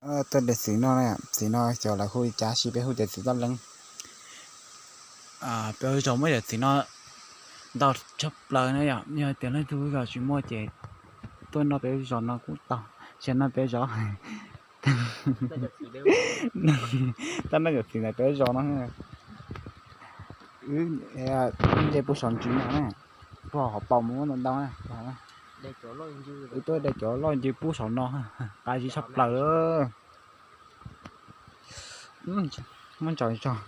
Tuaj de txiv no, txiv no xyov lawv hu li cas, tab sis peb hu tias txiv toj leeb. Peb ua zos muab cov txiv no ntau tshaj plaws na yom. Yog tias leej twg zos tsis muaj ces tuaj noj peb zos no kuj tau, tsis noj peb zos, tuaj noj cov txiv ntawm peb zos no. Wb nce pub saum ntsis no na, pub hauv paus mus ntau ntau na. Wb tuaj de cov loj ncw pub saum no, qab zib tshaj plaws. Muab ntsaum zog.